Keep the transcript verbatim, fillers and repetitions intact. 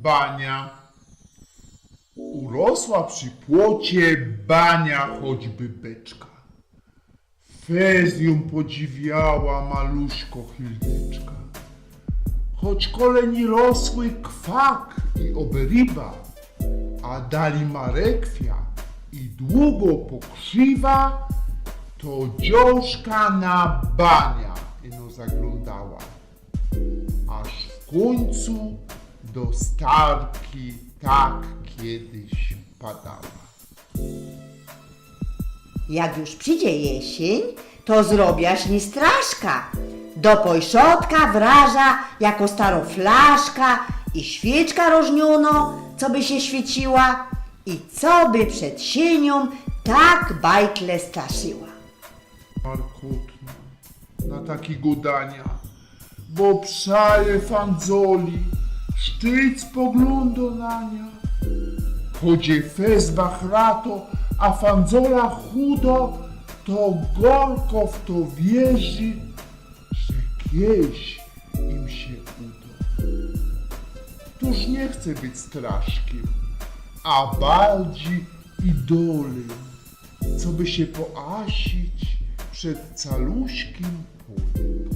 Bania. Urosła przi płocie bania choćby beczka. Fest jōm podziwiała maluśko Hildeczka. Choć kole ni rosły kwak i oby ryba, a dali marekwia i długo pokrzywa, to dziołszka na bania ino zaglōndała. Aż w kōńcu do starki tak kiedyś padała. Jak już przidzie jesiyń, to zrobiaś ni straszka. Do pojszotka wraża jako staro flaszka i świyczka rożniōno, co by sie świyciła i co by przed siyniōm tak bajtle straszyła. Markotno na taki godania, bo przaje fandzoli, sztyc poglōndo na nia. Choć je fest bachrato, a fandzola chudo, to gorko w to wierzi, że kiedyś im sie udo. Tōż niy chce być straszkiym, a bardzi idolym, co by sie poasić przed caluśkiym polym.